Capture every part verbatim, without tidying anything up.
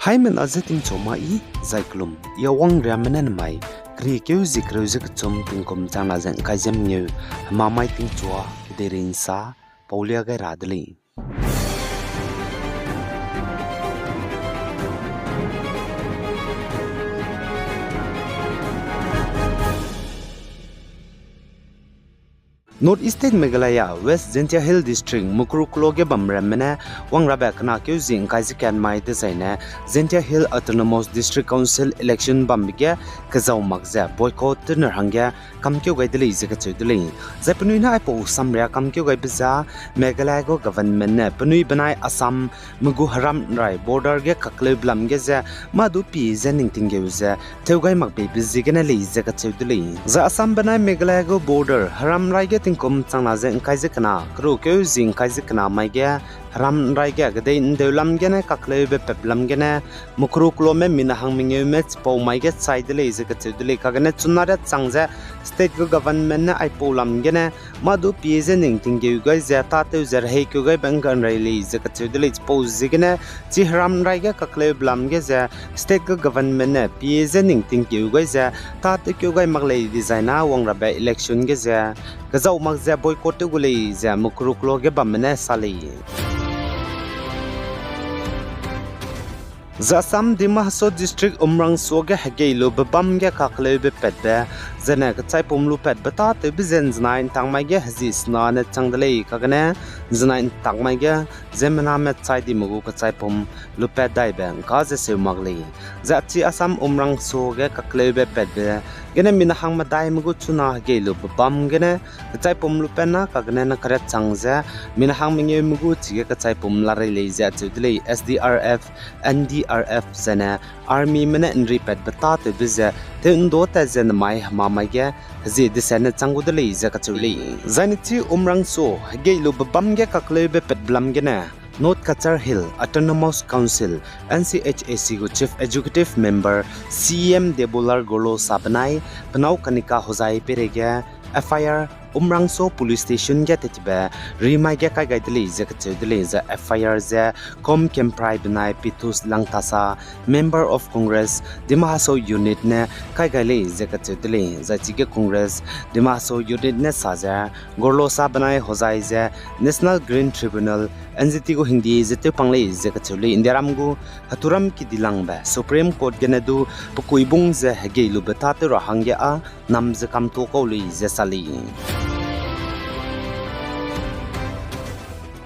Haimena ze tingchu ma i, zai kelum, i a wangriame ne namai, keriekeu zie kereu ze kechum tingkum changna ze ngkai ze mengeu, hemamai tingchua, kedeireingsa, paulia gai ra de lei. North East State Meghalaya, West Jaintia Hills District, Mukuru Klo ge bamramme ne, wangrabe kena keu zie ngkai ze kat mai dezaine, Jaintia Hill Autonomous District Council election bambe ge kezau mak ze boycott tew ne hangge kamkeu gai de lei ze kacheu de lei. Zai penui ne aipau samria kamkeu gaibe ze, Meghalaya gu government ne penui benai Assam me gu heram rai border ge kakleube lam ge ze, mâ du pie ze ning tinggeu ze, tew gai mak beibe ziegene lei ze kacheu de lei. Zai Assam benai Meghalaya gu border heram rai ge tingkum changna ze ngkai ze kena, keru keu zie ngkai ze kena mai ge, heram rai ge kedei ndeu lam gene kakleube pep lam gene, Mukuru Klo me mina hang mengeume chipau mai ge chai de lei ze kacheu de lei, kagene chuna riat chang ze state gu government ne aipau lam gene, mâ du pie ze ning tinggeu gai ze, tâtew ze rehei keu gaibe ngkanrei lei ze kacheu de lei, chipau ziegene, chi heram rai ge kakleube lam ge ze, state gu government ne pie ze ning tinggeu gai ze, tâtew keu gai mak lei dezaina wangrabe election ge ze, kezau mak ze boycott tew gu lei ze Mukuru Klo ge bamme ne sa lei. Zai Assam Dima Hasao District Umrangso ge hegei lube bam ge kakleube patbe, zene kechaipum lu patbe tâtewbe ze nzenai ntak mai ge hezi sena ne chang de lei, kagene nzenai ntak mai ge ziemmename chai dime gu kechaipum lu pat daibe ngka ze seu mak lei. Zai chi Assam Umrangso ge kakleube patbe gene mina hang medaime gu chuna hegei lube bam gene kechaipum lu patna kagene na kariat chang ze mina hang mengeume gu chige kechaipum larei lei ze acheu de lei. S D R F, N D R F zene armyme ne nri patbe tâtewbe ze tew ndo tat ze namai hemamai ge hezie desatne chang gu de lei ze kacheu lei. Zaine chi Umrangso hegei lube bam ge kakleube patbe lam gene North Cachar Hill Autonomous Council, N C H A C gu Chief Executive Member, C E M Debolal Gorlosa benai penâu Kanika Hojai peireige F I R Umrangso Police Station ge tettibe rimai ge kai gai de lei ze kacheu de lei. Zai F I R ze Kom Kemprai benai Petrus Langthasa, Member of Congress, Dima Hasao Unit ne kai gai lei ze kacheu de lei. Zai chige Congress Dima Hasao Unit ne sa ze, Gorlosa benai Hojai ze National Green Tribunal, N G T gu hingdi ze tewpang lei ze kacheu lei. Indiaram gu heturam kidilangbe Supreme Court gene du pekuibung ze hegei lube tâtew ra hangge â nam ze kamtuâ kau lei ze sa lei.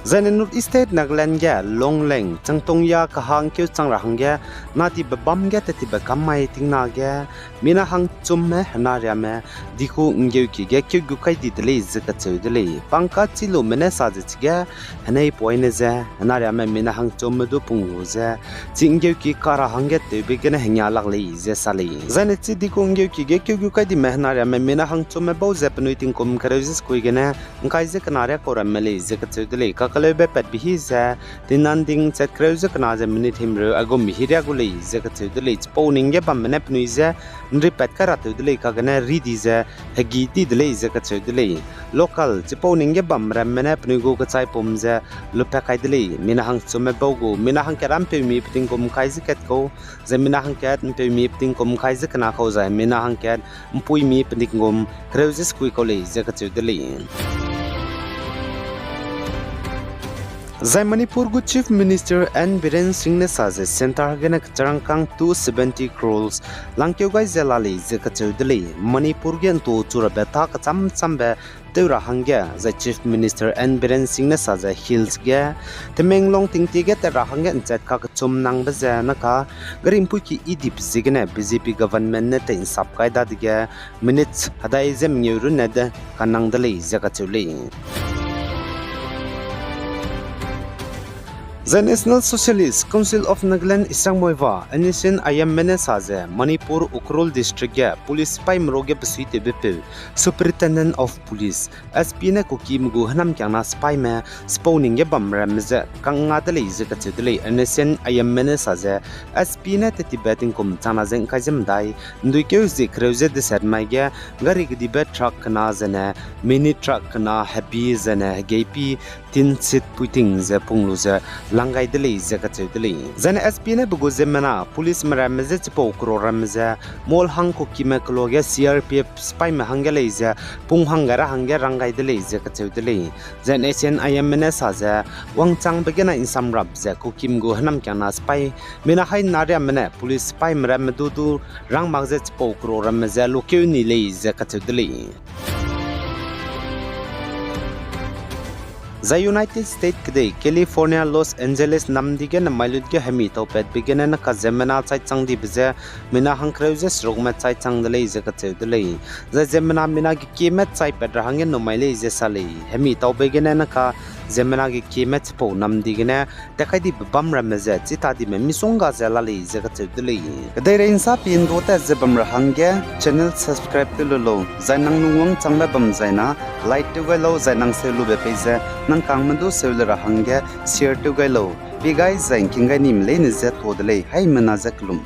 Zaine North East State Nagaland ge Longleng, Changtongya kahangkeu chang ra hangge, nadibe bam ge tettibe kam mai tingna ge, mina hangchumme henariame, diku nggeuki ge keu gu kai di de lei ze kacheu de lei. Pangka chilume ne sa ze chige, henei poine ze, henariame mina hangchumme du pung lu ze, chi nggeuki ka ra hangge tewbe gene hengia lak lei ze sa lei. Zaine chi diku nggeuki ge keu gu kai dime henariame mina hangchumme bau ze penui tingkum kereu ze sekui gene, ngkai ze kena riak kau ramme lei ze kacheu de lei. Kakleube patbe hi ze, tinanding chat kereu ze kena ze minute himreu aigum hi riak gu lei ze kacheu de lei. Chipau ning ge bamme ne penui ze, nri pat kai ra tew de lei kagene ri di ze, hegi di de lei ze kacheu de lei. Local chipau ning ge bamramme ne penui gu kechaipum ze, lupat kai de lei. Mina hangchumme bau gu, mina hangkat â mpeumi petingkum kai ze kat kau, zai mina hangkat mpeumi petingkum kai ze kena kau zai mina hangkat mpuimi petingkum kereu ze sekui kau lei ze kacheu de lei. Zai Manipur gu Chief Minister N Biren Singh ne sa ze centre gene kecharangkâng two seventy crores langkeu gai ze la lei ze kacheu de lei. Manipur ge ntu chu rabe tâ kecham chambe tew ra hangge, zai Chief Minister N Biren Singh ne sa ze hills ge, Tamenglong tingtie ge tat ra hangge nchat kakechum nangbe ze naka, gari mpuiki idip ziegene B J P government ne tei nsap kai dadege, minutes hedai ze mengeu runne de kanang de lei ze kacheu lei. Zai National Socialist Council of Nagaland Isang Muivah, N S N I M me ne sa ze Manipur Ukhrul District ge police sipaime ruage besuitewbepeu, Superintendent of Police, S P ne Kukime gu hênamkiangna sipaime, sipau ning ge bamramme ze kangga de lei ze kacheu de lei. N S N I M me ne sa ze, S P ne tettibe tingkum changna ze ngkai ze medai, nduikeu zie kereu ze deset mai ge, gari kedibe truck kena zene, mini truck kena hebi zene, hegeipi, tin seat puiting ze pung lu ze, rang gai de lei ze kacheu de lei. Zaine S P ne pe gu ziemmena policeme ramme je chipau kero ramme ze mall hang Kukime keloa ge C R P F sipaime hangge lei ze pung hangge ra hangge rang gai de lei ze kacheu de lei. Zaine S N I M me ne sa ze wangchangbe gene ’nsamrap ze Kukim gu hênamkiangna sipai mina haî nariamme ne police sipaime ramme du du rang mak ze chipau kero ramme ze lukeu ni lei ze kacheu de lei. Zai United States kedei California, Los Angeles namdi ge nemai lut ge hemi taupatbe gene ne ka ziemmena chai chang dibe ze mina hangkereu ze serukme chai chang de lei ze kacheu de lei. Zai ziemmena mina gekieme chaipat ra hangge numai lei ze sa lei. Hemi taube gene ne ka ziemmena gekieme chipau namdi gene tat kai dibe bam ramme ze chita dime misongga ze la lei ze kacheu de lei. Kedeirei ’nsa pi ’ndu tat ze bam ra hangge channel subscribe tew lu lau, zai nang lungwangchangbe bam zai na like tew gai lau, zai nang seu lube pei ze nang kangme du seu le ra hangge share tew gai lau. Pi gai zai ’ngking gai nime leine je tuâ de lei, haimena je kelum.